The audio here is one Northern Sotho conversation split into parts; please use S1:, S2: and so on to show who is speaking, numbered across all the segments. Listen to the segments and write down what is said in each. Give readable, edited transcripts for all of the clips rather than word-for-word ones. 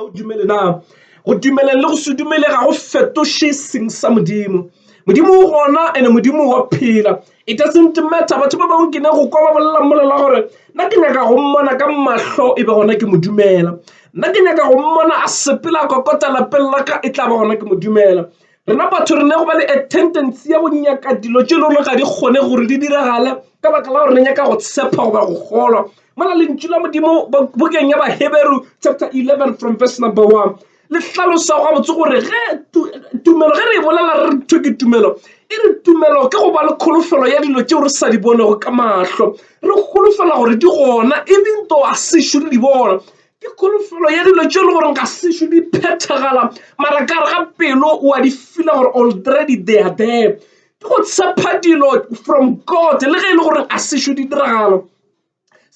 S1: o dumele na? Go dumeleng le go se dumele ga go fetoše seng sa Modimo. Modimo o gona and Modimo wa phela. It doesn't matter batho ba bangwe ke ne go kwa ba bolela molela gore nna ke nyaka go mmona ka mahlo e be gona ke mo dumela. Nna ke nyaka go mmona a sepela a kokota lapeng la ka e tla ba gona ke mo dumela. Rena batho re ne go ba le a tendency ya go nyaka dilo tše e le gore ga di kgone gore di diragale ka baka la gore re nyaka go tshepa goba go kgolwa. Mola lentšu la Modimo bukeng ya Baheberu chapter 11 from verse number 1 le hlalosa gabotse gore ge tumelo ge re e bolela re re thwe ke tumelo e re tumelo ke go ba le kholofelo ya dilo tšeo re sa di bonego ka mahlo re holofela gore di gona even though a sešo re di bona ke kholofelo ya dilo tše e le gore ga sešo di phethagala mara ka gare ga pelo o a di feela gore already they are there ke go tshepa dilo from God le ge e le gore a sešo di diragala.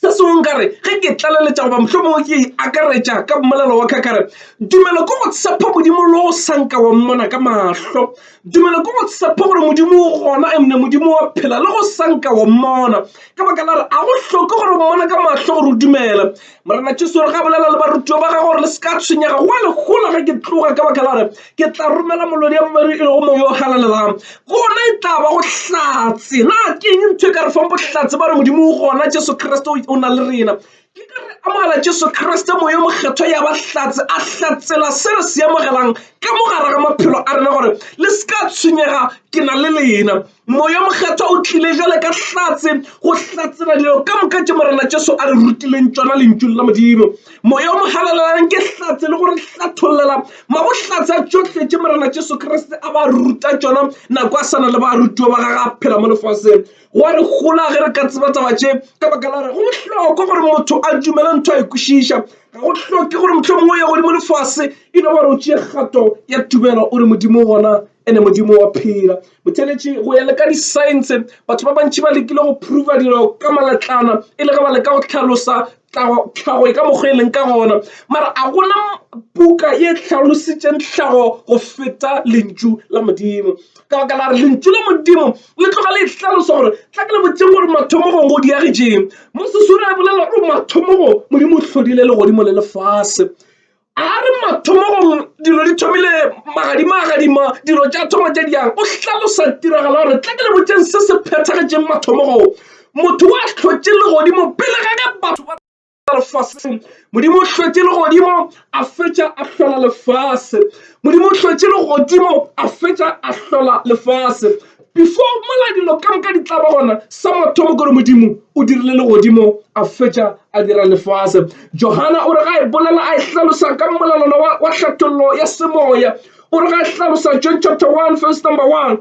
S1: Se sengwe nka re ge ke tlaleletša goba mohlomongwe ke akaretša ka mmolelo wa ka ka re tumelo ke go tshepa Modimo le go sa nka wa mmona ka mahlo. Tumelo ke go tshepa gore Modimo o gona ene Modimo wa phela le go sa nka wa mmona. Ka baka la gore a go hloke gore o mmone ka mahlo gore o dumele. Morena Jesu o re ga bolela le barutiwa ba gagwe gore le se ka tshwenyega go a le gola ge ke tloga ka baka la gore ke tla romela molodi ya bobedi e lego moya o halalelang gona e tla ba go hlatse na ke eng ntho e ka re fang bohlatse ba re modimo o gona Jesu Kriste o na le rena ke ka re amogela Jesu Kriste moya o mokgethwa ya ba hlatse a hlatsela se re se amogelang ka mo gare ga maphelo a rena gore le se ka tshwenyega ke na le lena Moya o Mokgethwa o tlile jwale ka hlatse go hlatsela dilo ka moka tše Morena Jesu a re rutileng tšona lentšung la Modimo. Moya o Mohalalelang ke hlatse le go re hlathollela mabohlatse a tšohle tše Morena Jesu Kriste a ba ruta tšona nako a sana le barutiwa ba gagwe a phela mo lefaseng. Go a re gola ge re ka tseba taba tše ka baka la gore go bohlokwa gore motho a dumele ntho a e kwešiša. Ga go hloke gore mohlomongwe o ye godimo lefase e no ba gore o tšee kgato ya tumelo o re Modimo gona ene Modimo wa phela. Botheletši go ya le ka disaense batho ba bantši ba lekile go prova dilo ka maletlana e le ge ba leka go hlalosa tlhago e ka mokgwa e leng ka gona mara a gona buka ye hlalositšeng tlhago go feta lentšu la Modimo ka baka la gore lentšu la Modimo le tloga le hlalosa gore tla ke le botšeng gore mathomogong go diagetšeng Moses o re a bolela gore mathomogong Modimo o hlodile legodimo le lefase. A re mathomong dilo di thomile magadima a gadima dilo tša thoma tša diang o hlalosa tiragalo ya gore tla ke le botšeng se se phethagetšeng mathomong motho wa hlotše legodimo pele ga ge batho ba lefaseng modimo o hlotše legodimo a fetša a hlola lefase modimo o hlotše legodimo a fetša a hlola lefase before mola dilo ka moka di tla ba gona sa mathomo kore modimo o dirile legodimo a fetša a dira lefase johana o re ga e bolela a e hlalosa ka molalana wa, wa hlathollo ya semoya o re ga e hlalosa john chapter 1 verse number 1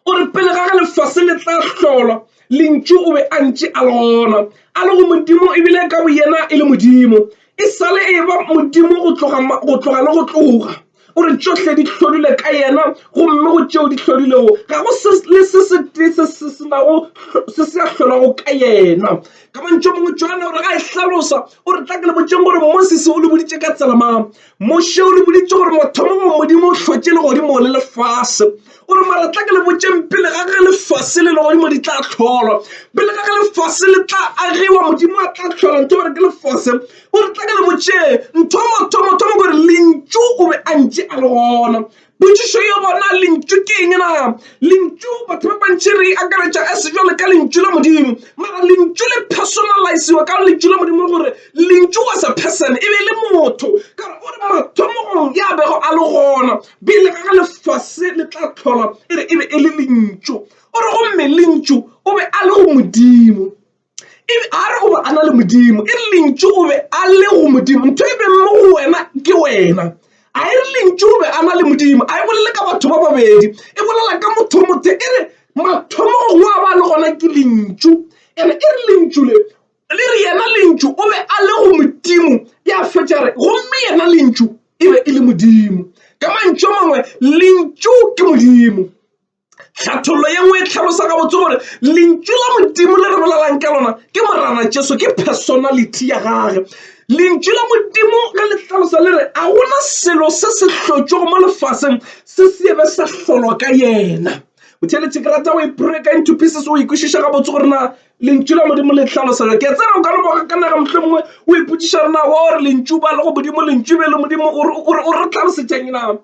S1: o re pele ga ge lefase le tla hlolwa lentšu o be a ntše a le gona a le go modimo ebile ka boyena e le modimo e sale e ba modimo go tloga go tloga le go tloga O re tšohle di hlodilwe ka yena, gomme go tšeo di hlodilego ga go se le se setee se se senago se se a hlolwago ka yena. Ka mantšu a mangwe Johane o re ga e hlalosa o re tla ke le botšeng gore Moses o le boditše ka tsela mang. Moshe o le boditše gore mathomong Modimo o hlotše legodimo le lefase. O re mara tla ke le botšeng pele ga ge lefase le legodimo di tla hlolwa, pele ga ge lefase le tla agiwa, Modimo a tla hlola ntho ba re ke lefase. O re tla ke le botše ntho mathomo thomo gore lentšu o be a ntše a le gona. Potšišo ya bona lentšu ke eng na? Lentšu batho ba bantši re akaretša as jwale ka lentšu la Modimo, mara lentšu le personaliziwa ka lentšu la Modimo gore lentšu was a person, e be e le motho. Ka gore o re mathomong ya bego a le gona pele ga ge lefase le tla tlhola e re e be e le lentšu. O re gomme lentšu o be a le go Modimo. E be a re o be a na le Modimo, e re Lentšu o be a le go Modimo. Ntho e beng mo go wena ke wena. A e re Lentšu o be a na le Modimo, a e bolele ka batho ba babedi, e bolela ka motho motee. E re mathomo go a ba le gona ke Lentšu, ene e re Lentšu le le re yena Lentšu o be a le go Modimo, ya fetša re gomme yena Lentšu e be e le Modimo. Ka mantšu a mangwe Lentšu ke Modimo. Tlhathollo ye nngwe e hlalosa gabotse gore lentšu la Modimo le re bolelang ka lona ke Morena Jesu, ke personality ya gage. Lentšu la Modimo ge le hlalosa le re a gona selo se se hlotšwego mo lefaseng se se be sa hlolwa ka yena. Motheeletši ke rata go e breaka into pieces o e kwešiša gabotse gore na lentšu la Modimo le hlalosa bjang. Ke a tseba o ka no ba ka naga mohlomongwe o ipotšiša gore na wa gore lentšu ba le go Modimo lentšu be le Modimo o re hlalosetšang na.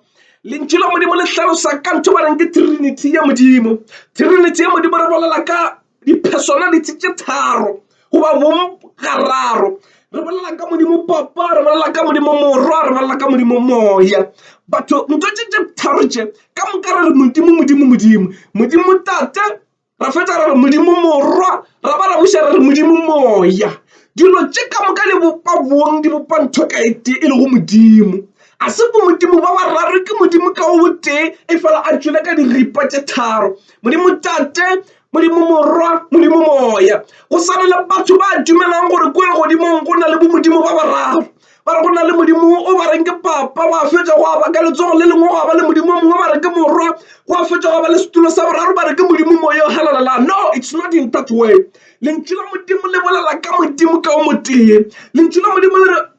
S1: Lentšu la Modimo le hlalosa ka ntho ba reng ke Trinity ya Modimo. Trinity ya Modimo re bolela ka di-personality tše tharo goba bong gararo. Re bolela ka Modimo Papa, re bolela ka Modimo Morwa, re bolela ka Modimo Moya. Batho ntho tše tše tharo tše ka moka re re Modimo, Modimo, Modimo. Modimo Tate, ra fetša ra re Modimo Morwa, ra ba ra buša ra re Modimo Moya. Dilo tše ka moka di bopa bong, di bopa ntho ka e tee e lego Modimo. A se bomodimo ba bararo, ke Modimo ka o botee, efela a tšwele ka diripa tše tharo. Modimo Tate, Modimo Morwa, Modimo Moya. Go swana le batho ba dumelang gore kua legodimong go na le bomodimo ba bararo. Ba re go na le modimo o ba reng ke Papa, wa fetša gwa ba ka letsogo le lengwe gwa ba le modimo o mongwe ba re ke Morwa, gwa fetša gwa ba le setulo sa boraro ba re ke Modimo Moya o Halalelang. No, it's not in that way. Lentšu la Modimo le bolela ka Modimo ka o motee. Lentšu la Modimo le re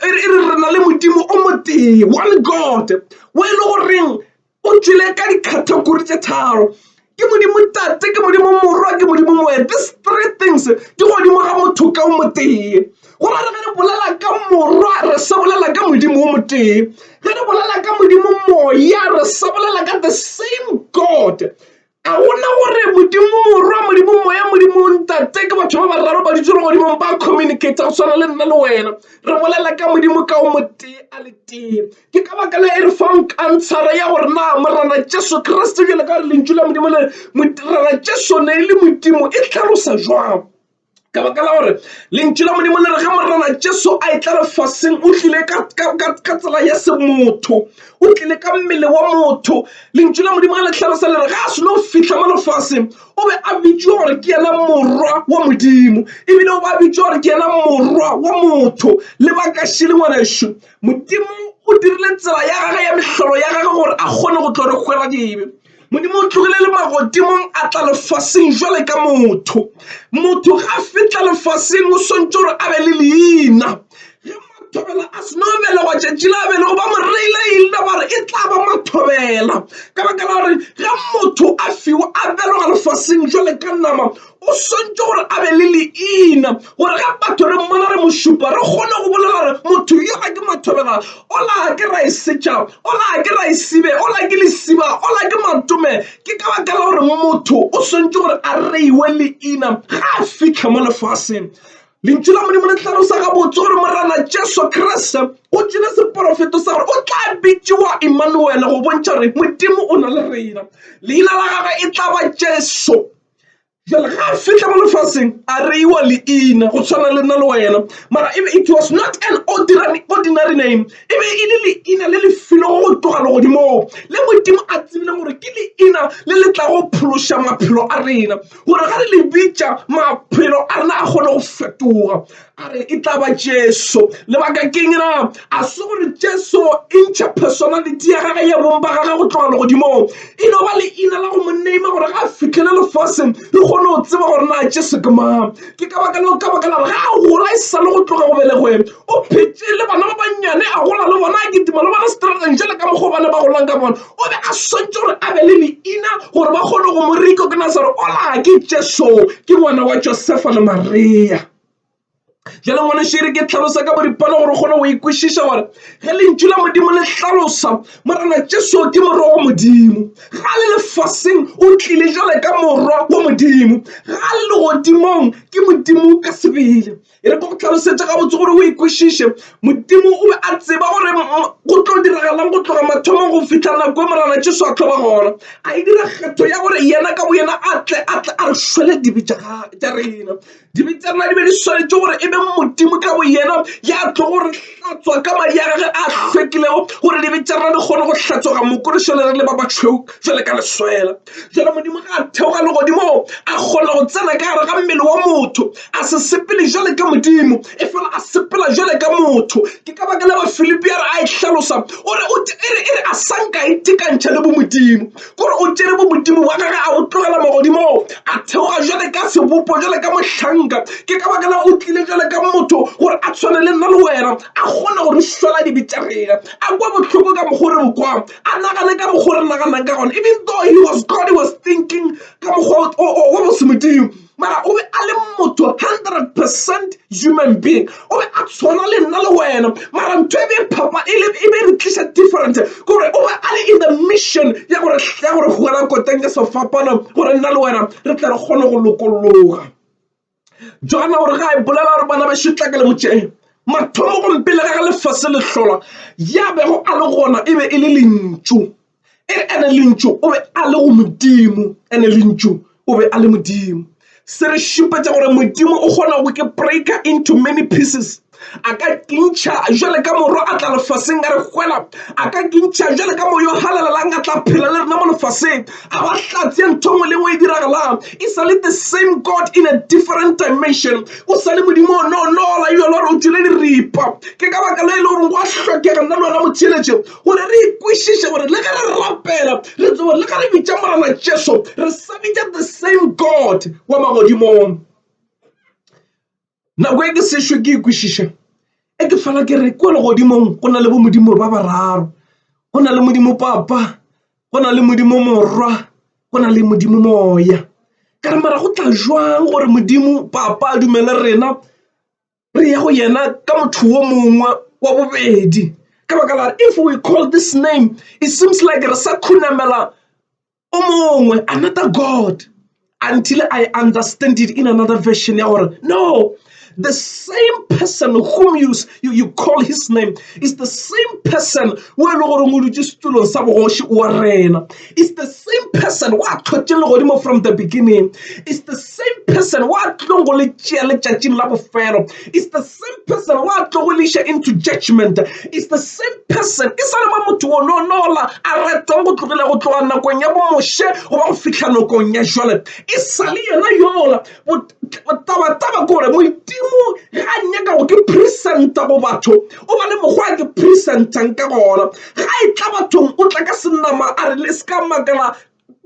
S1: e re re na le Modimo o motee, one God, o e le goreng O tšwele ka dikhathekori tše tharo. Ke Modimo Tate, ke Modimo Morwa, ke Modimo Moya. These three things di godimo ga motho ka o motee. Go ra re ge re bolela ka Morwa, re sa bolela ka Modimo o motee. Ge re bolela ka Modimo Moya, re sa bolela ka the same God. A gona gore Modimo Morwa, Modimo Moya, Modimo Ntate ke batho ba bararo ba dutse legodimong ba communicate go tshwana le nna le wena. Re bolela ka Modimo ka o motee a le tee. Ke ka baka le e re fang answera ya gore na Morena Jesu Kriste bjale ka gore lentšu la Modimo le Morena Jesu ne e le Modimo e hlalosa jwang. Ka baka la gore lentšu la Modimo le re ge Morena Jesu a etla lefaseng o tlile ka tsela ya semotho, o tlile ka mmele wa motho. Lentšu la Modimo ge le hlalosa le re ge a seno fihla mo lefaseng o be a bitšwa gore ke yena morwa wa Modimo, ebile o be a bitšwa gore ke yena morwa wa motho. Lebaka šele ngwanešu, Modimo o dirile tsela ya gagwe ya mehlolo ya gagwe gore a kgone go tlo re hwela dibe. Modimo o tlogile le magodimong a tla lefaseng jwale ka motho. Motho ga a fihla lefaseng o swantše gore a be le leina. Ge Mathobela a seno belegwa tšatši la belego ba mo reile leina ba re e tla ba Mathobela. Ka baka la gore ge motho a fiwa a belegwa lefaseng jwale ka nama o swantše gore a be le leina gore ge batho re mmona re mo šupa re kgone go bolela gore motho yo ga ke Mathobela, ola ke Raesetša, ola ke Raesibe, ola ke Lesiba, ola ke Matome. Ke ka baka la gore motho o swantše gore a reiwe leina ga a fihla mo lefaseng. Lentšu la Modimo le hlalosa gabotse gore Morena Jesu Kriste o tšwele seporofeto sa gore o tla bitšiwa Emmanuel go bontšha gore Modimo o na le rena. Leina la gagwe e tla ba Jesu. Jale ga a fihla mo lefaseng a reiwa leina go tshwana le nna le wena, mara e be it was not an ordinary, ordinary name, e be e le leina le le filego go tloga legodimong, le Modimo a tsebileng gore ke leina le le tlago phološa maphelo a rena, gore ga re le bitša maphelo a rena a kgone go fetoga. A re e tla ba Jesu. Lebaka ke eng na? A se gore Jesu e ntšha personality ya gagwe ya bong ba gagwe go tloga legodimong. E no ba leina la go mo neima gore ga a fihlele lefaseng re kgone go tseba gore na Jesu ke mang. Ke ka baka leo, ka baka la gore ga a gola e sa le go tloga go belegweng, o phetše le bana ba bannyane, a gola le bona, a kitima le bona seterateng jwale ka mokgwa bana ba golang ka bona. O be a swantše gore a be le leina gore ba kgone go mo recognize gore ola ke Jesu, ke ngwana wa Josefa le Maria. Bjale ngwanešu e re ke hlalosa ka boripana gore o kgone go ikwešiša gore ge lentšu la Modimo le hlalosa Morena Jesu ke morwa wa Modimo, ga le lefaseng o tlile jwale ka morwa wa Modimo, ga le legodimong ke Modimo ka sebele. E re ke go hlalosetše gabotse gore o ikwešiše. Modimo o be a tseba gore go tlo diragalang go tloga mathomong go fihla nako e Morena Jesu a tlo ba gona. A e dira kgetho ya gore yena ka boyena a tle a tle a re shwele dibe tša rena. Dibe tša rena di be di swanetše gore e be Modimo ka boyena ya tlo go re hlatswa ka madi a gagwe a hlwekilego, gore dibe tša rena di kgone go hlatswega moko re šale re le ba batšhweu jwale ka leswela. Jwale Modimo ga a theoga legodimong a kgona go tsena ka gare ga mmele wa motho, a se sepele jwale ka Modimo, e fela a sepela jwale ka motho. Ke ka baka la Bafilipi a re a e hlalosa, o re e re a sa nka itekantšha le bomodimo. Kore o tšere bomodimo wa gagwe a bo tlogela magodimong, a theoga jwale ka sebopo, jwale ka mohlanka. Ke ka baka la o tlile jwale. jwale ka motho gore a tshwane le nna le wena, a kgone go re swela dibe tša rena, a kwa bohloko ka mokgo re bo kwang, a nagane ka mokgo re naganang ka gona. Even though he was God, he was thinking ka mokgwa wa bosemodimo, mara o be a le motho 100% human being, o be a tshwana le nna le wena. Mara ntho e be e phapa e be e re tliša different ke gore o be a le in the mission ya gore ya gore hwela koteng ya sefapano gore nna le wena re tle re kgone go lokologa. Johanna o re ga e bolela gore bana bešo tla ke le botšeng mathomo gompele ga ge lefase le hlolwa ya bego a le gona e be e le lentšu e re ene lentšu o be a le go modimo ene lentšu o be a le modimo se re šupetša gore modimo o kgona go ke breaker into many pieces a ka kintšha jwale ka morwa a tla lefaseng a re hwela a ka kintšha jwale ka moyo halalelang a tla phela le rena mo lefaseng a ba hlatse ntho nngwe le nngwe e diragalang e sa le the same god in a different dimension o sa le modimo o no nola yo le gore o tšwele diripa ke ka baka le e le gore go a hlokega nna le wena motheeletše gore re ikwešiše gore le ge re rapela re tsebe le ge re bitša morena jesu re sa bitša the same god wa magodimong Nako e ke sešo ke ikwešiša e ke fela ke re kua legodimong go na le bo modimo ba bararo, go na le modimo papa, go na le modimo morwa, go na le modimo moya. Ka re mara go tla jwang gore modimo papa a dumele rena re ye go yena ka motho wo mongwe wa bobedi, ka baka la gore if we call this name it seems like re sa khunamela o mongwe another god until I understand it in another version ya gore no the same person whom you, you, you call his name is the same person o e le gore o dutše setulong sa bogoši wa rena is the same person wa tlhotše legodimo from the beginning is the same person wa tlong go le tšea letšatšing la bofelo is the same person wa tlo go leša into judgment is the same person e sa le ma motho o no nola a retwang go tlogela go tloga nakong ya bomoshe goba go fihla nakong ya jwale e sa le yena yola tabataba ke gore modimo ga a nyaka go ke presenta go batho o ba le mokgwa a ke presentang ka gona ga e tla bathong o tla ka senama a re le se ka makala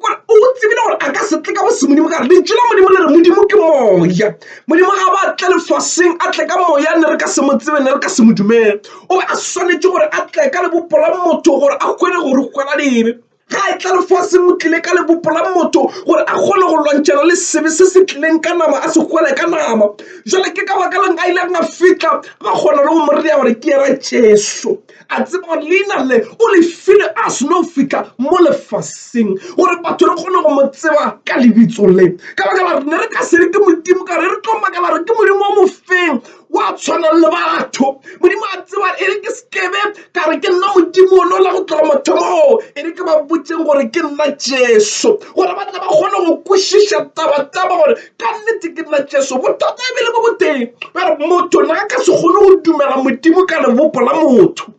S1: o tsebile gore a ka se tle ka go se modimo ka re lentšu la modimo le re modimo ke moya modimo ga ba tle lefaseng a tle ka moya ne re ka se mo tsebe ne re ka se mo dumele o be a swanetše gore a tle ka lebopo la motho gore a kgone go re hwela dibe ga e tla lefaseng o tlile ka lebopo la motho gore a kgone go lwantšhana le sebe se se tlileng ka nama a se hwele ka nama jale ke ka baka lang a ileng a fihla ba kgona le go mo rea gore ke yena jesu a tseba gore leina le o le file a seno fihla mo lefaseng gore batho re kgone go mo tseba ka lebitso le ka baka la re ne re ka se re ke modimo ka re re tlo makala re ke modimo wa mofeng wa tshwanang le batho modimo a tseba e re ke sekebe ka re ke nna modimo ono la go tloga mathomong e re ke ba botseng gore ke nna jesu gore ba tle ba kgone go kwešiša tabataba gore ka nnete ke nna jesu bothata e bele bo boteng ba re motho na ka se kgone go dumela modimo ka lebopo la motho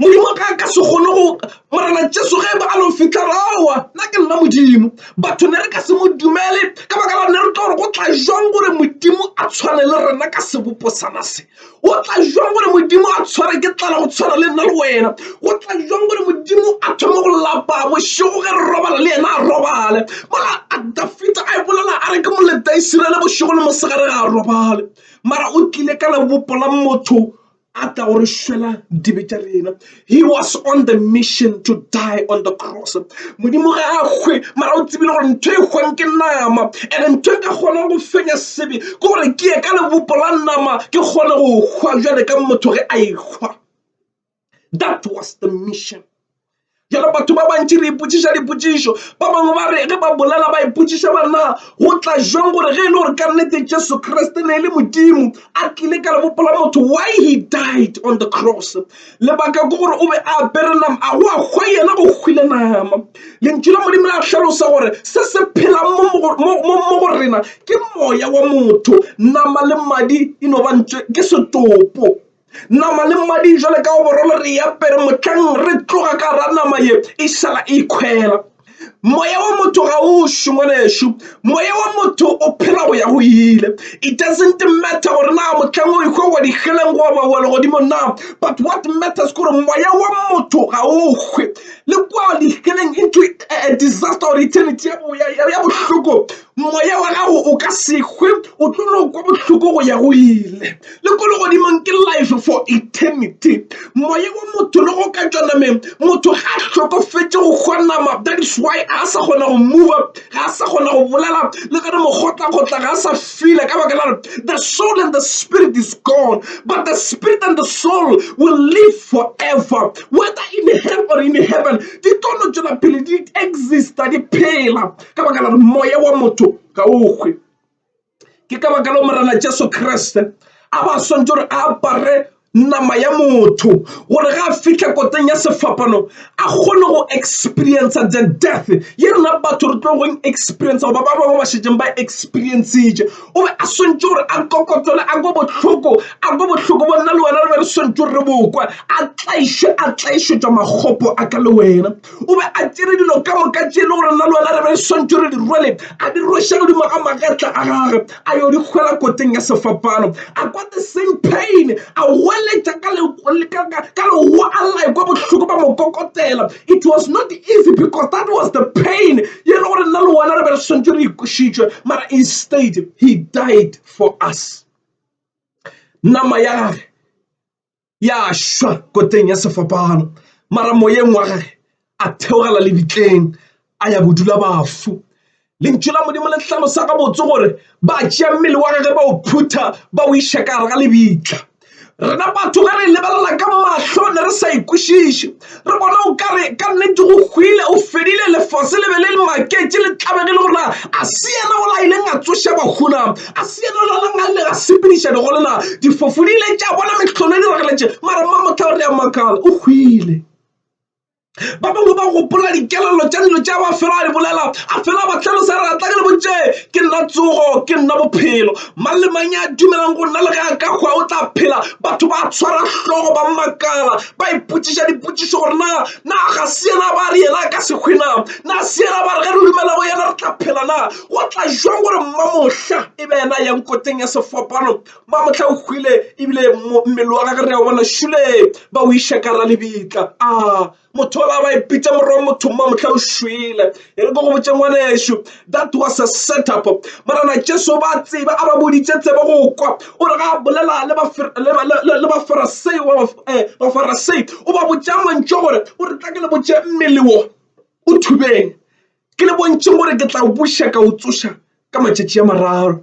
S1: modimo ga ka se kgone go morena jesu ge ba a lo fitlha raowa nna ke nna modimo batho ne re ka se mo dumele ka baka la ne re tlo gore go tla jwang gore modimo a tshwane le rena ka sebopo sana se Go tla jwang gore Modimo a tshware ke tlala go tshwana le nna le wena? Go tla jwang gore Modimo a thome go lapa bošego ge re robala le yena a robale? Mola a Dafita a e bolela a re ke moleta Isiraele bošego le mosegare ga a robale. Mara o tlile ka lebopo la motho a tla go re šwela dibe tša rena. He was on the mission to die on the cross. Modimo ga a hwe, mara o tsebile gore ntho e hwang ke nama, and ntho e ka kgonang go fenya sebe ke gore ke ye ka lebopo la nama ke kgone go hwa jwale ka motho ge a ehwa. That was the mission. Jalo batho ba bantši re ipotšiša dipotšišo, ba bangwe ba re ge ba bolela ba ipotšiša ba na go tla jwang gore ge e le gore ka nnete Jesu Kriste ne e le Modimo a tlile ka lebopo la motho, why he died on the cross? Lebaka ke gore o be a apere nama, a go a hwa yena go hwile nama. Lentšu la Modimo la hlalosa gore se se phelang mo go rena ke moya wa motho, nama le madi e no ba ntše ke setopo. Nama le madi jwale ka oborolo re e apere mohlang re tloga ka ra nama ye e šala e ikhwela. Moya wa motho ga o šwe ngwanešu, moya wa motho o phela go ya go ile. It doesn't matter gore na mohlang o ehwa wa diheleng goba wa legodimong na, but what matters ke gore moya wa motho ga o hwe. Le kwa diheleng into a disaster or eternity ya bohloko. Moya wa gago o ka se hwe, o tlo no kwa bohloko go ya go ile. Le ko legodimong ke life for eternity. Moya wa motho le go ka tšwa nameng, motho ga a hlokofetše go hwa nama, that is why a sa kgona go move, ga a sa kgona go bolela, le ge re mo kgotla-kgotla ga a sa feela ka baka la gore the soul and the spirit is gone, but the spirit and the soul will live forever, whether in hell or in heaven, di tlo no tšwela pele di exista, di phela. Ka baka la gore moya wa motho ga o hwe. Ke ka baka leo Morena Jesu Kriste a ba swantse gore a apare nama ya motho gore ga a fihla koteng ya sefapano a kgone go experience the death ye rena batho re tlo go experience goba ba bangwe ba šetšeng ba experiencetše. O be a swantse gore a kokotele a kwe bohloko, a kwe bohloko bo nna le wena re be re swantse gore re bokwe, a tlaišwe, a tlaišetšwa makgopo a ka le wena. O be a tšere dilo ka moka tše e le gore nna le wena re be re swantšwe re di rwele, a di rweša godimo ga magetla a gagwe, a yo di hwela koteng ya sefapano. A kwa the same pain, a goeletša ka legoa a lla, ekwa bohloko ba mo kokotela. It was not easy because that was the pain ye e le gore nna le wena re be re swantšwe re ikošitšwe, mara instead he died for us. Nama ya gagwe ya šwa koteng ya sefapano, mara moyeng wa gage a theogela lebitleng a ya bodula bafu. Lentšu la Modimo le hlalosa gabotse gore ba tšea mmele wa gage ba o phutha ba o iša ka gare ga lebitla. Rena batho ge re lebelela ka mahlo ne re sa ikwešiše, re bona o ka re ka nnete go hwile, o fedile, lefase le be le maketše le tlabegile gore na a se yena ola a ileng a tsoša bahu na, a se yena ola a ileng a sepediša digole na, difofu di ile tša bona mehlolo e diragaletše, mara mmamohla re a makala, o hwile. Ba bangwe ba gopola dikelello tša dilo tša ba fela a di bolela, a fela ba hlalosa re tla ke le botše, ke nna tsogo, ke nna bophelo. Mang le mang ya dumelang go nna le ge a ka hwa o tla phela. Batho ba tshwara hlogo ba makala, ba ipotšiša dipotšišo gore na na ga se yena ba re yena a ka se hwe na, na se yena ba re ge re dumela go yena re tla phela na. Go tla jwang gore mmamohla e be yena a yang koteng ya sefapano? Mamohla o hwile ebile mmele wa gage re a bona šule ba o iša ka ra lebitla. A motho ola ba ipitša morwa wa motho mamohla o šwele. E re ke go botše ngwanešu, that was a set up. Morena Jesu ba tseba a ba boditše tsebe go kwa. O re ga a bolela le Bafarasei, Bafarasei o ba botša mantšu a gore o re tla ke le botše mmele wo o thubeng. Ke le bontšheng gore ke tla o buša ka o tsoša ka matšatši a mararo.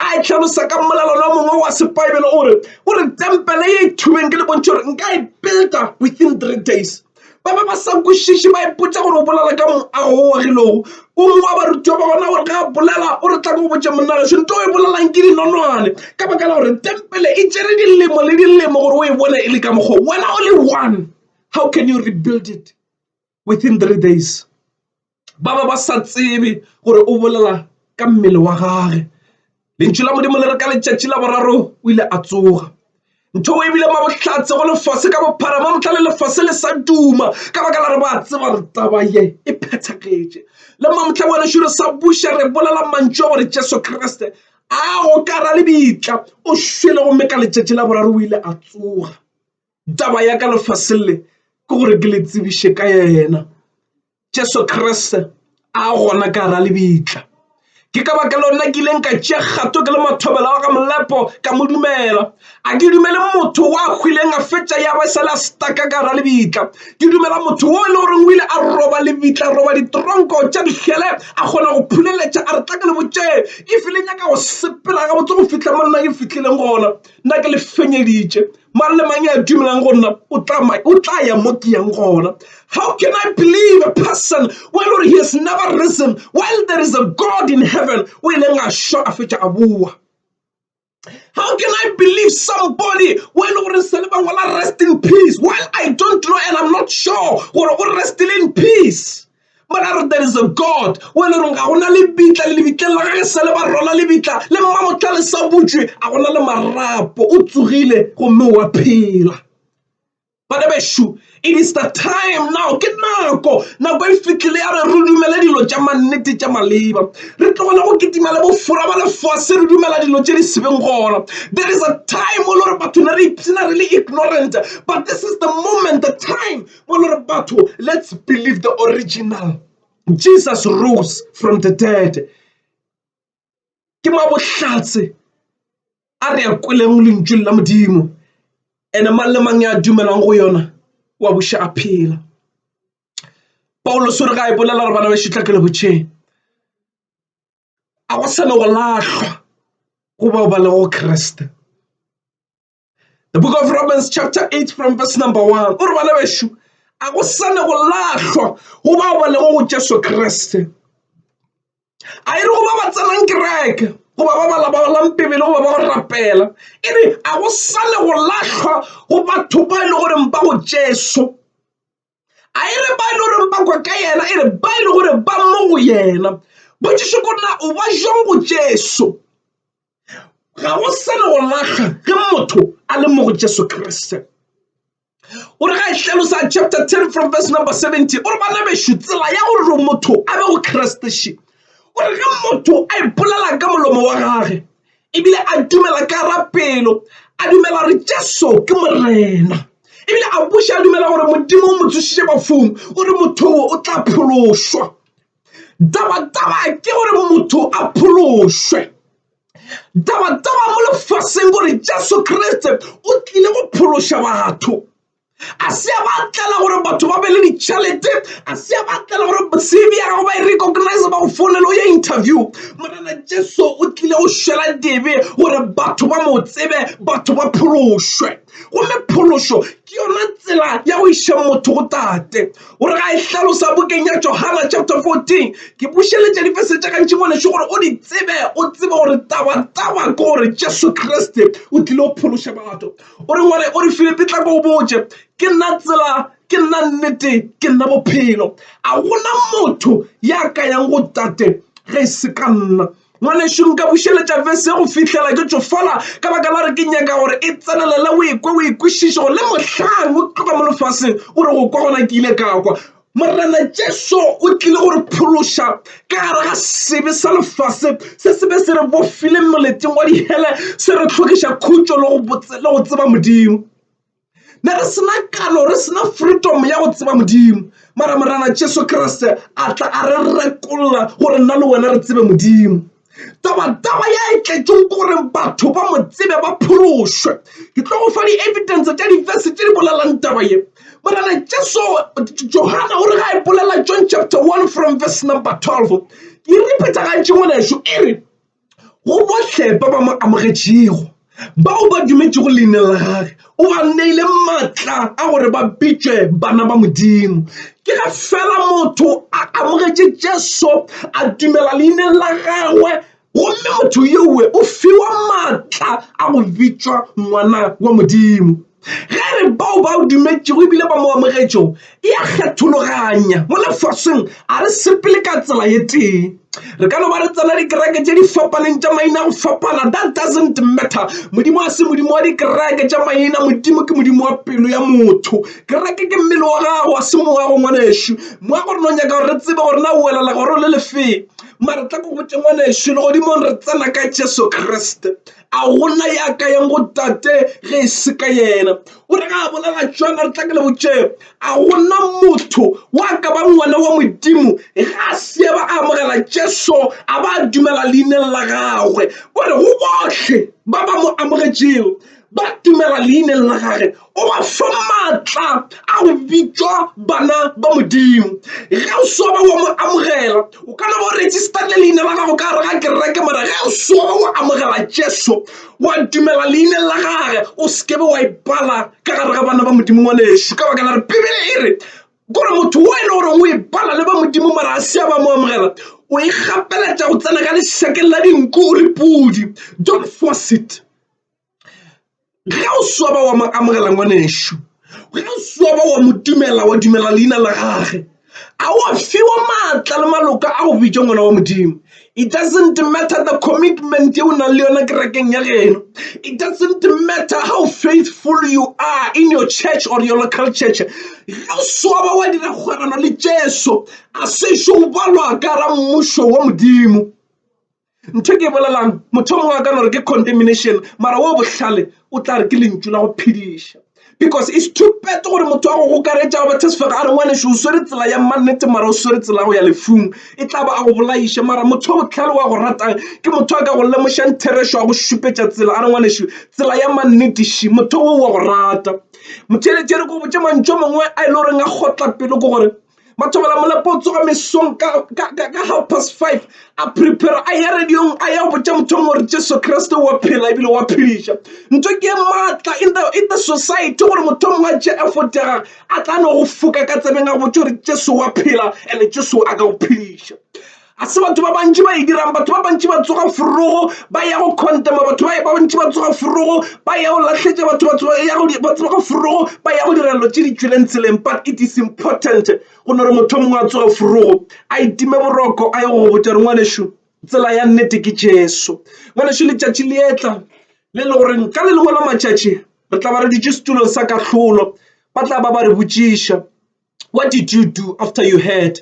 S1: A e hlalosa ka molalelo o mongwe wa sepaebele o re, o re tempele ye e thubeng ke le bontšhe gore nka e builda within 3 days. Ba be ba sa kwešiše, ba ipotša gore o bolela ka moago o agilego. O mongwe wa barutiwa ba bona o re ge a bolela o re tla ke go botše monna gešo nto o e bolelang ke dinonwane, ka baka la gore tempele e tšere dilemo le dilemo gore o e bone e le ka mokgwa wena o le one. How can you rebuild it within 3 days? Ba ba ba sa tsebe gore o bolela ka mmele wa gage. Lentšu la Modimo le re ka letšatši la boraro o ile a tsoga. Ntho e bile mabohlatse go lefase ka bophara mo mohla le lefase le sa duma ka baka la re ba tseba re taba ye e phethagetše. Le mamohla ngwanešu re sa buša re bolela mantšu a gore Jesu Kriste a go ka ra lebitla o šwele gomme ka letšatši la boraro o ile a tsoga. Taba ya ka lefaseng le ke gore ke le tsebiše ka yena Jesu Kriste a gona ka ra lebitla. Ke ka baka lona ke ileng ka tšea kgato ke le mathobela wa ga Molepo ka mo dumela. A ke dumele motho wa hwileng a fetša ya ba sale a staka ka ra lebitla. Ke dumela motho wo e le goreng o ile a roba lebitla, a roba ditronko tša dihele, a kgona go phuleletša a re tla ke le botše if le nyaka go sepela gabotse go fihla mo nna ke fihlileng gona, nna ke le fenyeditše. Mang le mang ya dumelang go nna o tla o tla ya mo ke yang gona. How can I believe a person while gore he has never risen, while there is a God in heaven o ileng a šwa a fetša a boa? How can I believe somebody o e le gore se le ba ngwala rest in peace while I don't know and I'm not sure gore o restile in peace? Mara re there is a God o e le goreng ga gona lebitla, le lebitleng la gage sa le ba rola lebitla le mmamotla le sa butšwe, a gona le marapo, o tsogile gomme o a phela. Bana bešo, it is the time now, ke nako, nako e fihlile ya re re dumele dilo tša mannete tša maleba, re tlogele go kitima le bofora ba lefase, re dumela dilo tše di se beng gona. There is a time o le gore batho ne re ipshina re le ignorant, but this is the moment, the time Mo le re batho, let's believe the original. Jesus rose from the dead. Ke mabohlatse a re a kweleng lentšung la Modimo. Ene mang le mang ya dumelang go yona wa buša a phela. Paulose o re ga e bolela gore bana bešo tla ke le botšeng. A go sa le go lahlwa go bao ba lego Kriste. The book of Romans chapter 8 from verse number 1. O re bana bešo, a go sa le go lahlwa go bao ba lego go Jesu Kriste. A e re go ba ba tsenang kereke goba ba ba balang Bibele goba ba go rapela, e re a go sa le go lahlwa go batho ba e le goreng ba go Jesu. A e re ba e le goreng ba kwa ka yena, e re ba e le gore ba mo go yena. Potšišo ke gore na o ba jwang go Jesu? Ga go sa le go lahlwa ge motho a le mo go Jesu Kriste. O re ga e hlalosa chapter 10 from verse number 70 o re bana bešo tsela ya gore motho a be go Kriste še o re ge motho a ipolela ka molomo wa gage ebile a dumela ka ra pelo a dumela gore Jesu ke Morena ebile a buša a dumela gore Modimo o mo tsošitše bafung o re motho o tla phološwa. Tabataba ke gore motho a phološwe. Tabataba mo lefaseng gore Jesu Kriste o tlile go phološa batho. A se a ba tlela gore batho ba be le ditšhelete, a se a ba tlela gore CV ya gago ba e recognize ba go founele o ye interview. Morena Jesu o tlile go šwela dibe gore batho ba mo tsebe, batho ba phološwe. Gomme phološo ke yona tsela ya go iša motho go Tate. O re ga e hlalosa bukeng ya Johana chapter 14, ke bušeletša difese tša gantši ngwanešu gore o di tsebe, o tsebe gore taba-taba ke gore Jesu Kriste o tlile go phološa batho. O re ngwane, o re Filipi tla ko o botše, ke nna tsela, ke nna nnete, ke nna bophelo. A gona motho ya ka yang go Tate ge e se ka nna. Ngwanešu, nka bušeletša vese go fihlela ke tšofala ka baka la gore ke nyaka gore e tsenelele, o e kwe, o e kwešiše gore le mohlang o tloga mo lefaseng o re go kwa gona ke ile ka kwa. Morena Jesu o tlile go re phološa ka gare ga sebe sa lefase se se be se re bofile moleteng wa dihele se re hlokiša khutšo le go tseba Modimo. Ne re sena kano, re sena freedom ya go tseba Modimo. Mara Morena Jesu Kriste a tla a re rekolla gore nna le wena re tsebe Modimo. Taba-taba ya e tletšeng ke gore batho ba mo tsebe ba phološwe. Ke tlo go fa di-evidence tša di-verse tše di bolelang taba ye. Morena Jesu, Johana o re ga e bolela John chapter 1 from verse number 12. Ke e repeat-a gantši ngwanešu, e re, Go bohle ba ba mo amogetšego, bao ba dumetšego leineng la gagwe, o ba neile maatla a gore ba bitšwe bana ba Modimo. Ke ge fela motho a amogetše Jesu, a dumela leineng la gagwe, gomme motho yowe o fiwa maatla a go bitšwa ngwana wa Modimo. Ge e re bao ba dumetšego ebile ba mo amogetšego, e a kgethologanya. Mo lefaseng a re sepele ka tsela ye tee. Re ka no ba re tsena dikereke tše di fapaneng tša maina a go fapana, that doesn't matter. Modimo a se Modimo wa dikereke tša maina, Modimo ke Modimo wa pelo ya motho. Kereke ke mmele wa gago, a se moago ngwanešu. Moago re no nyaka gore re tsebe gore na o wela legoro le lefe. Mara tla ke go botše ngwanešu, legodimong re tsena ka Jesu Kriste. A gona ya ka yang go Tate ge e se ka yena. O re ga a bolela tšona re tla ke le botšeng, a gona motho wa ka ba ngwana wa Modimo ge a se ba a amogela Jesu a ba a dumela leineng la gagwe. O re go bohle ba ba mo amogetšego ba dumela leineng la gage, o ba fa maatla a go bitšwa bana ba Modimo. Ge o soba wa mo amogela, o ka no ba o registerile leina la gago ka gare ga kereke, mara ge o soba wa amogela Jesu, wa dumela leineng la gage, o se ke be wa ipala ka gare ga bana ba Modimo ngwanešu, ka baka la gore Bibele e re gore motho o e le gore o ipala le ba Modimo mara a se a ba mo amogela, o ikgapeletša go tsena ka lešakeng la dinku o le pudi. Don't force it. Ge o swaba wa mo amogela ngwanešu, ge o swaba wa mo dumela, wa dumela leina la gage, a wa fiwa maatla le maloka a go bitša ngwana wa Modimo. It doesn't matter the commitment ye o nang le yona kerekeng ya geno. It doesn't matter how faithful you are in your church or your local church. Ge o swaba wa dira kgwerano le Jesu, a sešo o balwa ka ra mmušo wa Modimo. Ntho e ke e bolelang, motho o mongwe a ka no re ke condemnation, mara wo bohlale o tla re ke lentšu la go phediša. Because it's too bad gore motho a go gokaretša go bethe sefega a re ngwanešu o swere tsela ya mannete mara o swere tsela ya go ya lefung, e tla ba a go bolaiše. Mara motho wa bohlale wa go ratang ke motho a ka go lemošang therešo a go šupetša tsela a re ngwanešu tsela ya mannete še, motho o wa go rata. Motheeletši e re ke go botše mantšu a mangwe a e le goreng a kgotla pelo ke gore Mathobela Molepo o tsoga mesong ka, ka, ka, ka 5:30 a prepare a ya radiong a ya go botša motho mongwe gore Jesu Kriste wa phela ebile wa phediša. Ntho ke e maatla in the, in the society gore motho mongwe a tše effort ya gage a tla no go foka ka tsebeng a go botša gore Jesu wa phela and Jesu a ka go phediša. Ga se batho ba bantši ba e dirang. Batho ba bantši ba tsoga forogo ba ya go condemn-a batho ba bantši ba tsoga forogo ba ya go lahletša batho batho ba ya go ba tsoga forogo ba ya go dira dilo tše di tšweleng tseleng. But it is important go no re motho o mongwe a tsoge forogo a itime boroko a ye go go botša gore ngwanešu tsela ya nnete ke Jesu. Ngwanešu letšatši le etla le le gore ka le lengwe la matšatši re tla ba re dutše setulong sa kahlolo ba tla ba ba re botšiša. What did you do after you heard?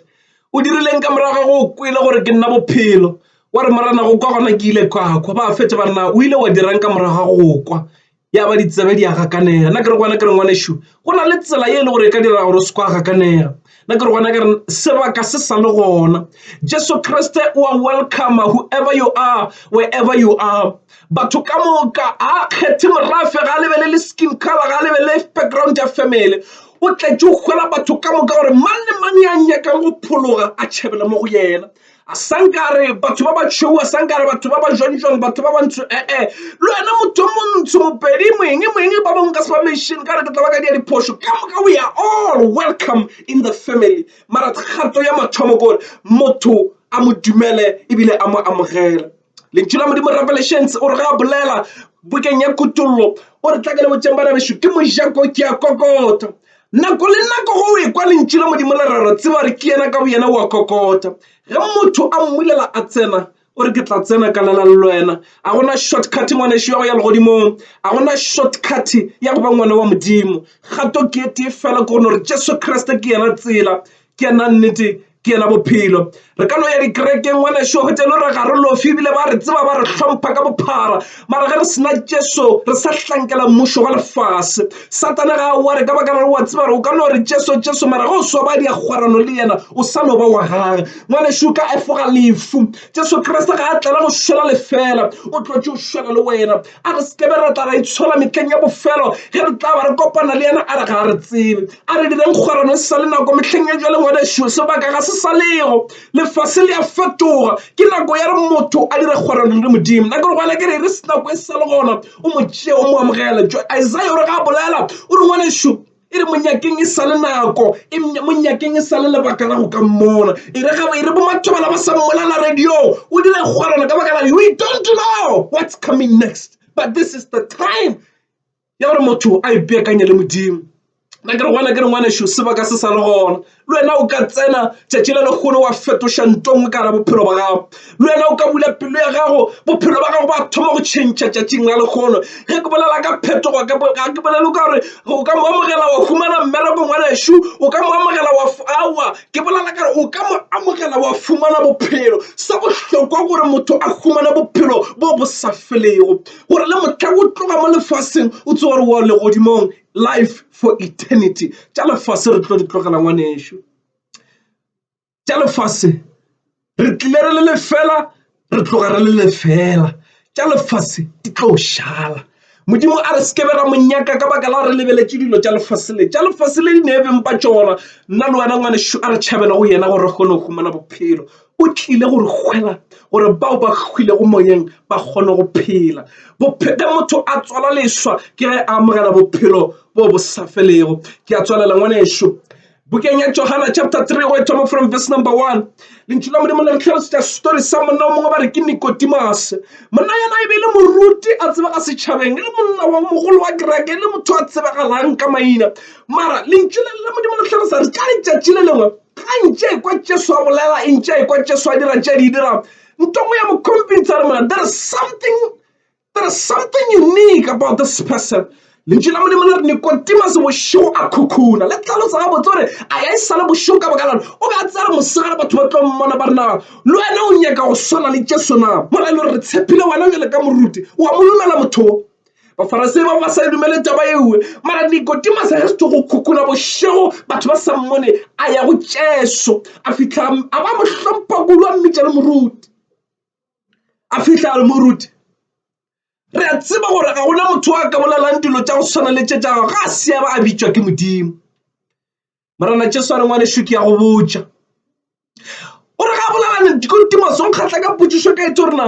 S1: O dirileng ka morago ga go kwele gore ke nna bophelo? Wa re morena go kwa gona ke ile ka kwa. Ba fetša ba re na o ile wa dirang ka morago ga go kwa? Ya ba ditsebe di a gakanega. Nna ke re go wena ke re ngwanešu, go na le tsela ye e le gore e ka dira gore o se kwa gakanega. Nna ke re go wena ke re sebaka se sa le gona. Jesu Kriste o a welcome whoever you are, wherever you are. Batho ka moka, ga a kgethe morafe, ga a lebelele skin color, ga a lebelele background ya family. O tletše go hwela batho ka moka gore mang le mang ya nyakang go phologa a tšhabele mo go yena. A sa nka a re batho ba ba tšhweu, a sa nka a re batho ba ba jwang-jwang, batho ba bantsho, ee. Le wena motho o montsho, mopedi, moeng, moeng, ba bangwe nka se ba mention ka gore ke tla ba ka dia diphošo. Ka moka we are all welcome in the family. Mara kgato ya mathomo ke gore motho a mo dumele ebile a mo amogele. Lentšu la Modimo Revelations o re ga a bolela bukeng ya Kutollo o re tla ke le botšeng bana bešo ke mojako ke a kokota. Nako le nako go o ekwa lentšu la Modimo le rera tseba gore ke yena ka boyena o a kokota. Ge motho a mmulela a tsena o re ke tla tsena ka lela le wena. A gona shortcut ngwanešu ya go ya legodimong, a gona shortcut ya go ba ngwana wa Modimo. Kgato ke e tee fela ke go no re Jesu Kriste ke yena tsela, ke yena nnete ke yena bophelo. Re ka no ya dikerekeng ngwanešu wa hwetša e le gore ga re lofe ebile ba re tseba ba re hlompha ka bophara, mara ge re se na Jesu re sa hlankela mmušo wa lefase. Satane ga a ware ka baka la gore wa tseba gore o ka no re Jesu Jesu mara ge o so ba diakgwerano le yena o sa no ba wa gage. Ngwanešu o ka efoga lefu. Jesu Kriste ga a tlela go šwela lefela, o tlotše o šwela le wena. A re se ke be ra tla ra itshola mehleng ya bofelo ge re tla ba re kopana le yena a re ga a re tsebe. A re direng kgwerano e sa le nako mehleng ya bjale ngwanešu, sebaka ga se sa lego. Lefase le a fetoga, ke nako ya re motho a dire kgwerano le Modimo. Nna ke re gona ke re re nako e sa le gona o mo tšee o mo amogele. Isaiah o re ga a bolela o re ngwanešu e re monyakeng e sa le nako e monyakeng e sa le lebaka la go ka mmona. E re ga e re bomathobela ba sa mmolela radio o dire kgwerano ka baka la we don't know what's coming next but this is the time ya gore motho a ipeakanye le Modimo. Nna ke re gona ke re ngwanešu sebaka se sa le gona le wena o ka tsena tšatši le lekgolo wa fetoša nto nngwe ka gare bophelo ba gago le wena o ka bula pelo ya gago bophelo ba gago ba thoma go tšhentšha tšatšing la lekgolo ge ke bolela ka phetogo ga ke bolele ka gore o ka mo amogela wa humana mmereko ngwanešu o ka mo amogela wa aowa ke bolela ka gore o ka mo amogela wa fumana bophelo sa bohlokwa gore motho a humane bophelo bo bo sa felego gore le mohla o tloga mo lefaseng o tsebe gore wa legodimong life for eternity. Tša lefase re tlo di tlogela ngwanešu. Tša lefase re tlile re le lefela, re tloga re le lefela. Tša lefase di tlo šala. Modimo a re se ke be ra mo nyaka ka baka la gore re lebeletše dilo tša lefase le. Tša lefase le di ne beng ba tšona. Nna le wena ngwanešu a re tšhabele go yena gore re kgone go humana bophelo. O tlile go re hwela gore bao ba hwilego moyeng ba kgone go phela. Ge motho a tswala leswa ke ge a amogela bophelo bo bo sa felego. Ke a tswalela ngwanešu. Bukeng ya Johana chapter 3 go e thoma from verse number 1. Lentšu la Modimo le re hlalosetša story sa monna o mongwe ba re ke Nikodemase. Monna yena e be e le moruti a tsebega setšhabeng, e le monna wa mogolo wa kereke, e le motho a tsebegalang ka maina. Mara lentšu la Modimo le hlalosa re ka letšatši le lengwe Ga ntše a ekwa Jesu a bolela, e ntše a ekwa Jesu a dira tše a di dirang, nto nngwe ya mo convince a re mona, there is something, there is something unique about this person. Lentšu la Modimo le re Nikodemase bošego a khukhuna. Le tlhalosa gabotse gore a ya e sa le bošego ka baka lane o be a tsaya re mosegare batho ba tlo mmona ba re na le wena o nyaka go swana le Jesu na? Mola e le gore re tshepile wena bjale ka moruti, wa mo lumela motho wo. Bafarasei ba ba sa e dumele taba eo, mara Nikodemase has to go khukhuna bošego batho ba sa mmone, a ya go Jesu, a fihla a ba mo hlompha kudu, a mmitša le moruti. A fihla a re, Moruti, re a tseba gore ga gona motho a ka bolelang dilo tša go swana le tše tša gago ga a se a ba a bitšwa ke Modimo. Morena Jesu a re, Ngwanešu, ke a go botša. O re ga a bolela Nikodemase o nkgatla ka potšišo ka etše gore na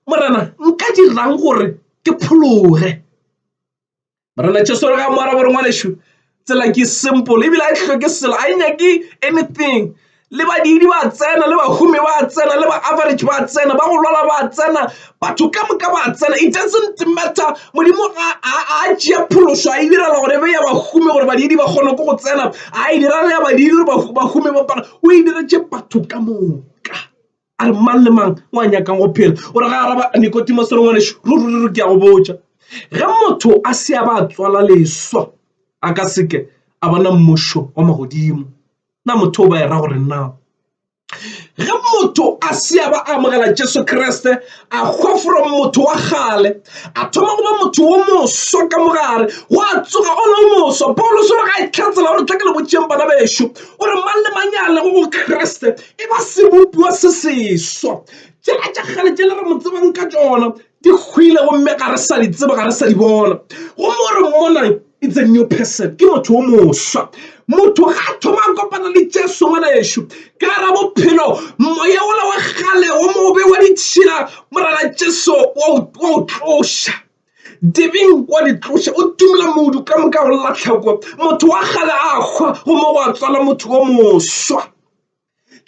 S1: Morena nka dirang gore ke phologe? Morena Jesu re ga mo araba gore ngwanešu tsela ke simple ebile a e hloke selo a e nyake anything le badiidi ba tsena le bahumi ba tsena le ba average ba tsena ba go lwala ba tsena batho ka moka ba tsena it doesn't matter modimo a tšea phološo a e direla gore e be ya bahumi gore badiidi ba kgone ko go tsena a e direla ya badiidi gore bahumi ba pana o e diretše batho ka moka a re mang le mang o a nyakang go phela o re ga araba Nikodemose re ngwanešu ruri ruri ke a go botša ge motho a se a ba a tswala leswa a ka seke a bona mmušo wa magodimo na motho o ba e ra gore na Ge motho a se a ba a amogela Jesu Kriste, a hwa from motho wa kgale, a thoma go ba motho wo moswa ka mogare, gwa tsoga o le o moswa. Paulus o re ga e hlatsela gore tla ke le botšeng bana bešo, o re mang le mang ya lego go Kriste e ba sebopiwa se seswa. Tšela tša kgale tšele re mo tsebang ka tšona di hwile gomme ga re sa di tseba, ga re sa di bona. Gomme o re mmona It's a new person, ke motho o moswa. Motho ga a thoma a kopana le Jesu ngwanešu, ka ra bophelo, moya wola wa kgale o mobe wa ditšhila, Morena Jesu wa o tloša. Dibeng wa di tloša, o tumela modu ka moka go lahla kwa. Motho wa kgale a hwa, gomme gwa tswala motho o moswa.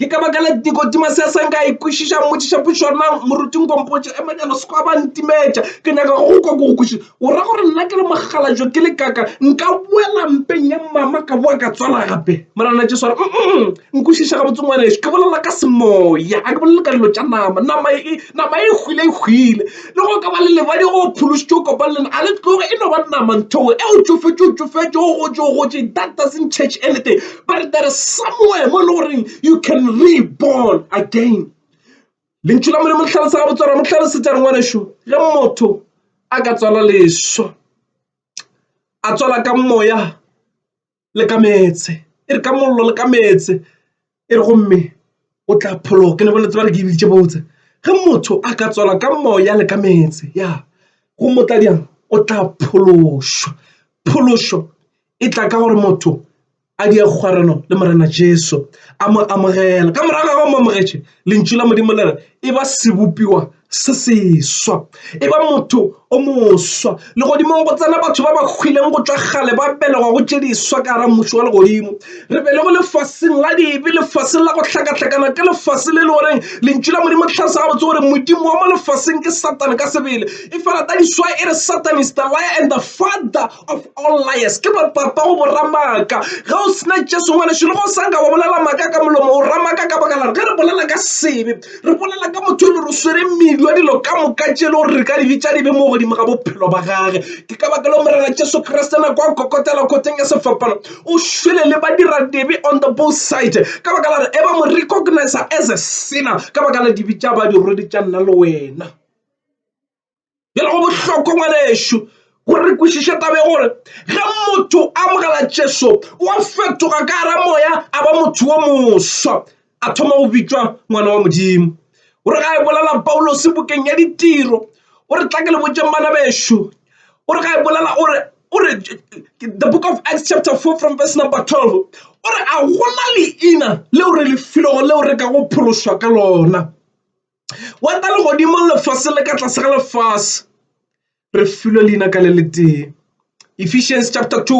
S1: Ke ka baka la Nikodemase a sa nka a ikwešiša, a mmotšiša potšišo gore na moruti nkompotše, emanyana se kwa ba ntimetša, ke nyaka go kwa ke go kwešiša. O ra gore nna ke le mokgalajwe ke le kaka nka boela mpeng ya mama ka boa ka tswala gape? Morena Jesu a re, mm nkwešiša gabotse ngwanešu, ke bolela ka semoya, a ke bolele ka dilo tša nama. Nama e, nama e hwile e hwile. Le go ka ba le lebadi go phološitše o kopane le nna, a le tloge e no ba nama ntho e o tšofetše o tšofetše o gotše o gotše, that doesn't change anything. But there is somewhere mo e le goreng you can reborn again. Lentšu la Modimo le hlalosa gabotse gore mo hlalosetša re ngwanešu ge motho a ka tswala leswa a tswala ka moya le ka meetse e re ka mollo le ka meetse e re gomme o tla phologa ke ne bone tseba re ke e biditše botse ge motho a ka tswala ka moya le ka meetse ya gomme o tla diang o tla phološwa phološo e tla ka gore motho a die kgwerano le Morena Jesu, a mo amogela. Ka morago ga go mo amogetše, Lentšu la Modimo le re e ba sebopiwa se seswa, e ba motho o moswa. Legodimong go tsena batho ba ba hwileng go tšwa kgale, ba belegwa go tše diswa ka gara mmušo wa legodimo. Re belegwe lefaseng la dibe, lefaseng la go hlakahlakana, ke lefase le le goreng Lentšu la Modimo le hlalosa gabotse gore modimo wa mo lefaseng ke Satane ka sebele. Efela that is why e re Satan is the liar and the father of all liars ke bopapa go boramaka ge o sena jesu ngwanešu le go sa nka wa bolela maaka ka molomo o ramaka ka baka la ge re bolela ka sebe re bolela ka motho e le re swere medu ya dilo ka moka tše le gore re ka di bitša dibe mo godimo ga bophelo ba gage ke ka baka leo morena jesu kriste nako a kokotela koteng ya sefapano o šwele le badiradibe on the both side ka baka la re e ba mo recognize as a sinner ka baka la dibe tša ba di rwele tša nna le wena Bjale go bohlokwa ngwanešu gore re kwešiše taba ya gore ge motho a amogela Jesu o a fetoga ka gara moya a ba motho wo moswa a thoma go bitšwa ngwana wa Modimo. O re ga e bolela Paulose bukeng ya ditiro o re tla ke le botšeng bana bešo o re ga e bolela o re o re the book of Acts chapter 4 from verse number 12 o re a gona leina leo re le filego leo re ka go phološwa ka lona. Wa ta legodimong lefase le ka tlase ga lefase re filwe leina ka le letee. Ephesians chapter 2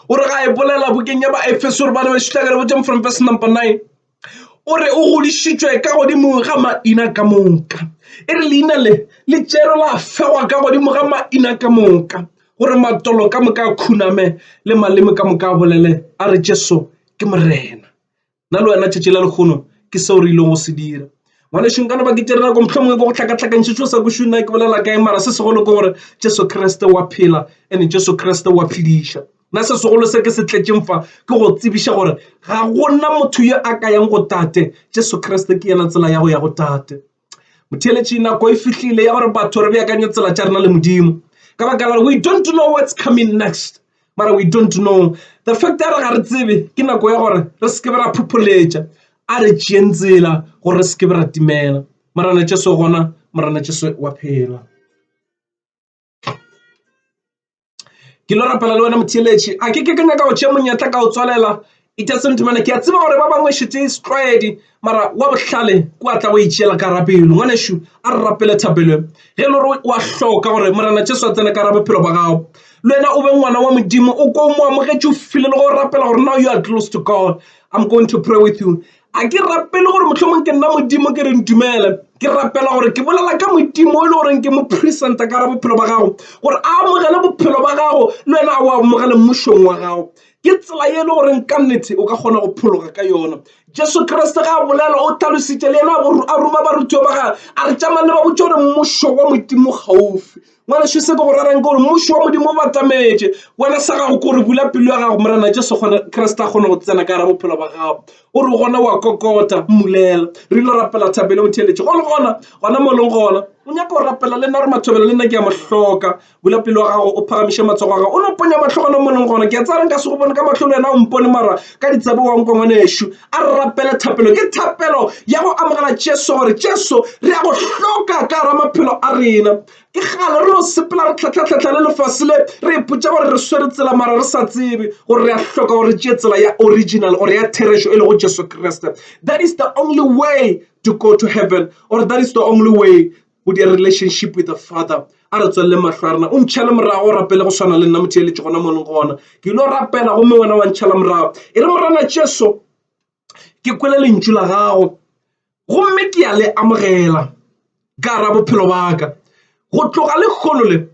S1: o re ga e bolela bukeng ya Baefeso gore bana bešo tla ke le botšeng from verse number 9 o re o godišitšwe ka godimo ga maina ka moka e re leina le le tšerwe la fegwa ka godimo ga maina ka moka gore matolo ka moka a khuname le maleme ka moka a bolele a re Jesu ke Morena. Nna le wena tšatši la lekgono ke seo re ilego go se dira. Ngwanešu nka no ba ke tšere nako mohlomongwe ke go hlakahlakantšhitše o sa kwešiše nna ke bolela kae mara se segolo ke gore Jesu Kriste wa phela and Jesu Kriste wa phediša. Nna se segolo se ke se tletšeng fa ke go tsebiša gore ga gona motho yo a ka yang go Tate, Jesu Kriste ke yena tsela ya go ya go Tate. Motheeletši, nako e fihlile ya gore batho re beakanye tsela tša rena le Modimo. Ka baka la gore we don't know what's coming next. Mara we don't know. The fact ya re ga re tsebe ke nako ya gore re se ke be ra phopholetša. A re tšeeng tsela gore re se ke be ra timela. Morena Jesu o gona, Morena Jesu wa phela. Ke lo rapela le wena motheeletši. A ke ke ke nyaka go tšea monyetla ka go tswalela. It doesn't matter. Ke a tseba gore ba bangwe šetše e setlwaedi, mara wa bohlale ke wa tla go itšeela ka gara pelo. Ngwanešu, a re rapele thapelo. Ge e le gore wa hloka gore Morena Jesu a tsene ka gara bophelo ba gago, le wena o be ngwana wa Modimo, o ko o mo amogetše, o file le go rapela gore now you are close to God. I'm going to pray with you. A ke rapele gore mohlomong ke nna Modimo ke re ntumele. Ke rapela gore ke bolela ka Modimo o e le goreng ke mo presenta ka gara bophelo ba gago, gore a amogele bophelo ba gago le wena a o amogele mmušong wa gago. Ke tsela ye e le goreng ka nnete o ka kgona go phologa ka yona. Jesu Kriste ga a bolela o hlalositše le yena a roma barutiwa ba gagwe a re tšamang le ba botše gore mmušo wa Modimo kgaufsi. Ngwanešu se ke go rerang ke gore mmušo wa Modimo o batametše. Wena sa gago ke gore bula pelo ya gago Morena Jesu Kriste a kgone go tsena ka gare bophelo ba gago. O re gona wa kokota, mmulela. Re ile rapela thapelo o theeletše. Go le gona, gona mo leng gona. O nyaka go rapela le nna re mathobela le nna ke a mo hloka. Bula pelo ya gago o phagamiše matsogo a gago. O no ponya mahlo gona mo leng gona. Ke a tseba nka se go bone ka mahlo le wena o mpone mara ka ditsebe wa nkwa ngwanešu. A re rapele thapelo. Ke thapelo ya go amogela Jesu gore Jesu re a go hloka ka gara maphelo a rena. Ke kgale re no sepela re tlhatlhatlhatlha le lefase le re ipotša gore re swere tsela mara re sa tsebe gore re a hloka gore re tšee tsela ya original or ya therešo e lego Jesu Kriste. That is the only way to go to heaven or that is the only way go dia relationship with the Father. A re tswelele mahlo a rena. O ntšhale morago o rapele go swana le nna motheeletši gona mo leng gona. Ke ile rapela gomme wena wa ntšhala morago. E re Morena Jesu, ke kwele lentšu la gago gomme ke a le amogela ka gara bophelo ba ka. Go tloga lehono le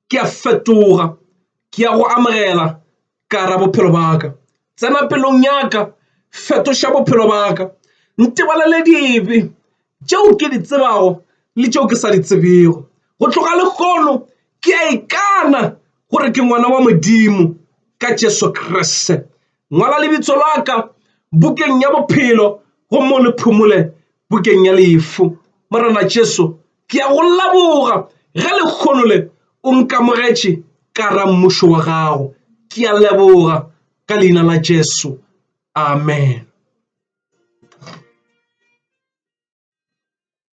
S1: ke a fetoga, ke a go amogela ka gara bophelo ba ka. Tsena pelong ya ka, fetoša bophelo ba ka, ntebalele dibe tšeo ke di tsebago le tšeo ke sa di tsebego. Go tloga lehono ke a ikana gore ke ngwana wa Modimo ka Jesu Kriste. Ngwala lebitso la ka bukeng ya bophelo gomme o le phumole bukeng ya lefu. Morena Jesu, ke a go leboga ge lehono le o nkamogetše ka ra mmušo wa gago. Ke a leboga ka leina la Jesu. Amen.